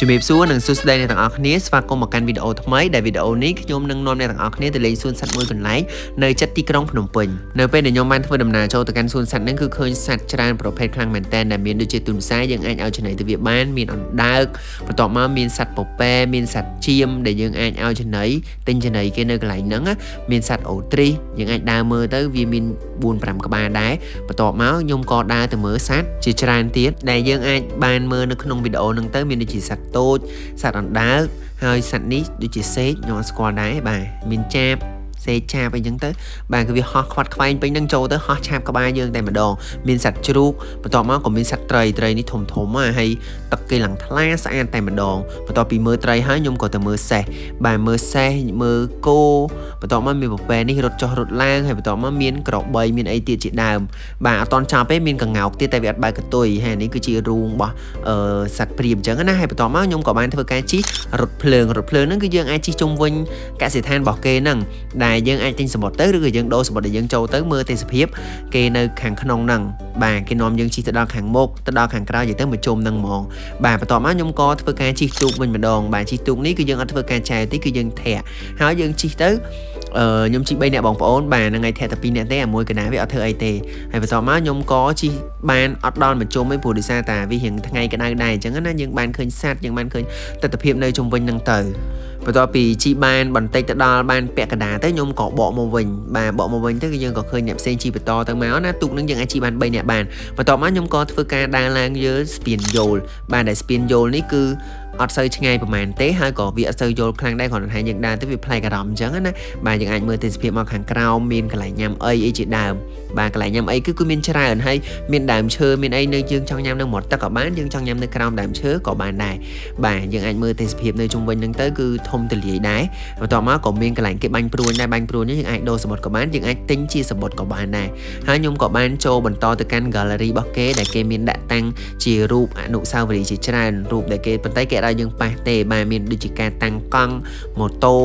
ជំរាបសួរនិងសួស្តីអ្នកទាំងអស់គ្នាស្វាគមន៍មកកាន់វីដេអូថ្មីដែលវីដេអូនេះខ្ញុំនឹងនាំអ្នកទាំងអស់គ្នាទៅលេងសួនសត្វមួយកន្លែងនៅជិតទីក្រុងភ្នំពេញនៅពេលដែលខ្ញុំបានធ្វើដំណើរចូលទៅកាន់សួនសត្វហ្នឹងគឺឃើញសត្វច្រើនប្រភេទខ្លាំងមែនទែនដែលមានដូចជាទន្សាយយើងអាចឲ្យចំណីទៅវាបានមានអណ្ដើកបន្ទាប់មកមានសត្វពពែមានសត្វចៀមដែលយើងអាចឲ្យចំណីទិញចំណីគេនៅកន្លែងហ្នឹងណាមានសត្វអូទ្រីសយើងអាចដើរមើលទៅវាមាន4 5ក្បាលដែរបន្ទាប់មកខ្ញុំក៏ដើរទៅមើលសត្វជាច្រើនទៀតដែលយើងអាចបានមើលនៅក្នុងវីដេអូហ្នឹងទៅមានដូចជាសត្វតូចសត្វអណ្ដើកហើយសត្វនេះដូចជាសេកខ្ញុំអត់ស្គាល់ដែរបាទមានចាបសេកឆាបអីចឹងទៅបាទគឺវាហោះខ្វាត់ខ្វែងពេញហ្នឹងចូលទៅហោះឆាបក្បាលយើងតែម្ដងមានសត្វជ្រូកបន្ទាប់មកក៏មានសត្វត្រីត្រីនេះធំធំហើយទឹកគេឡើងថ្លាស្អាតតែម្ដងបន្ទាប់ពីមើលត្រីហើយខ្ញុំក៏ទៅមើលសេះបាទមើលសេះមើលគោបន្ទាប់មកមានពពែនេះរត់ចុះរត់ឡើងហើយបន្ទាប់មកមានក្របីមានអីទៀតជាដើមបាទអត់តន់ចាប់ទេមានកង្កោកទៀតតែវាអត់បើកកតុយហើយនេះគឺជារូងរបស់អឺសត្វព្រាបអញ្ចឹងណាហើយបន្ទាប់មកខ្ញុំក៏បានធ្វើការជិះរថភ្លើងរថភ្លើងហ្នឹងគឺយើងអាចជិះជុំវិញកសិដ្ឋានរបស់គេហ្នឹងដែលយើងអាចទិញសំបុត្រទៅឬក៏យើងដូរសំបុត្រដែលយើងចូលទៅមើលទេសភាពគេនៅខាងក្នុងហ្នឹងបាទគេនាំយើងជិះទៅដល់ខាងមុខទៅដល់ខាងក្រៅនិយាយទៅមកជុំហ្នឹងហ្មងបាទបន្ទាប់មកខ្ញុំក៏ធ្វើការជិះទូកវិញម្ដងបាទជិះទូកនេះគឺយើងអត់ធ្វើការចែវទេគឺយើងធាក់ហើយយើងជិះទៅអឺខ្ញុំជិះ3នាក់បងប្អូនបាទហ្នឹងហើយធាក់តែ2នាក់ទេអាមួយកណាវាអត់ធ្វើអីទេហើយបន្ទាប់មកខ្ញុំក៏ជិះបានអត់ដល់មួយជុំទេព្រោះដោយសារតាវារៀងថ្ងៃក្តៅដែរអញ្ចឹងណាយើងបានឃើញសត្វយើងបានឃើញទស្សនភាពនៅជុំវិញហ្នឹងទៅបន្ទាប់ពីជិះបានបន្តិចទៅដល់បានពាក់កណ្ដាលទៅខ្ញុំក៏បកមកវិញបាទបកមកវិញទៅគឺយើងក៏ឃើញអ្នកផ្សេងជិះបន្តទៅមកណាទូកនឹងយើងអាចជិះបាន3នាក់បានបន្ទាប់មកខ្ញុំក៏ធ្វើការដើរឡើងយើស្ពានយោលបាទដែលស្ពានយោលនេះគឺអត់សូវឆ្ងាយប្រហែលទេហើយក៏វាអត់សូវយល់ខ្លាំងដែរគ្រាន់តែថាយើងដើរទៅវាប្លែកអារម្មណ៍អញ្ចឹងណាបាទយើងអាចមើលទេសភាពមកខាងក្រោមមានកន្លែងញ៉ាំអីអីជាដើមបាទកន្លែងញ៉ាំអីគឺមានច្រើនហើយមានដើមឈើមានអីនៅយើងចង់ញ៉ាំនៅមាត់ទឹកក៏បានយើងចង់ញ៉ាំនៅក្រោមដើមឈើក៏បានដែរបាទយើងអាចមើលទេសភាពនៅជុំវិញហ្នឹងទៅគឺធំទូលាយដែរបន្ទាប់មកក៏មានកន្លែងគេបាញ់ព្រួញដែរបាញ់ព្រួញនេះយើងអាចដូរសំបុត្រក៏បានយើងអាចទិញជាសំបុត្រក៏បានដែរហើយខ្ញុំក៏បានចូលបន្តទៅកាន់ gallery របស់គេដែលគេមានដាក់តាំងជារូបអនុស្សាវរីយ៍ជាច្រើនរូបដែលគេប៉ុន្តែគេអត់ឲ្យយើងប៉ះទេបាទមានដូចជាការតាំងកង់ម៉ូតូ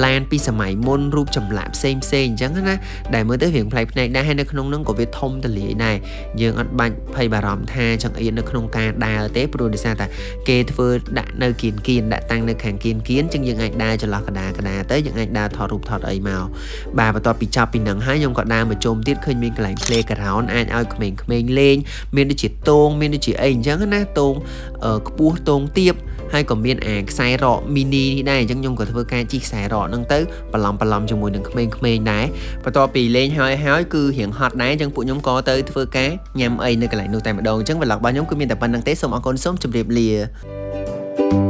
ឡានពីសម័យមុនរូបចម្លាក់ផ្សេងផ្សេងអញ្ចឹងណាដែលមើលទៅរៀងប្លែកភ្នែកដែរហើយនៅក្នុងហ្នឹងក៏វាធំទូលាយដែរយើងអត់បាច់ភ័យបារម្ភថាចង្អៀតនៅក្នុងការដើរទេព្រោះដោយសារតែគេធ្វើដាក់នៅគៀនគៀនដាក់តាំងនៅខាងគៀនគៀនចឹងយើងអាចដើរចន្លោះកដាកដាទៅយើងអាចដើរថតរូបថតអីមកបាទបន្ទាប់ពីចប់ពីនឹងហើយខ្ញុំក៏ដើរមកជុំទៀតឃើញមានកន្លែង playground អាចឲ្យក្មេងៗលេងមានដូចជាតងមានដូចជាអីអញ្ចឹងណាតងខ្ពស់តងទៀបហើយក៏មានអាខ្សែរ៉ក mini នេះដែរអញ្ចឹងខ្ញុំក៏ធ្វើការជិះខ្សែរ៉កហ្នឹងទៅបន្លំបន្លំជាមួយនឹងក្មេងៗដែរបន្ទាប់ពីលេងហើយហើយគឺរៀងហត់ដែរអញ្ចឹងពួកខ្ញុំក៏ទៅធ្វើការញ៉ាំអីនៅកន្លែងនោះតែម្ដងអញ្ចឹង vlog របស់ខ្ញុំគឺមានតែប៉ុណ្ណឹងទេសូមអរគុណសូមជម្រាបលា។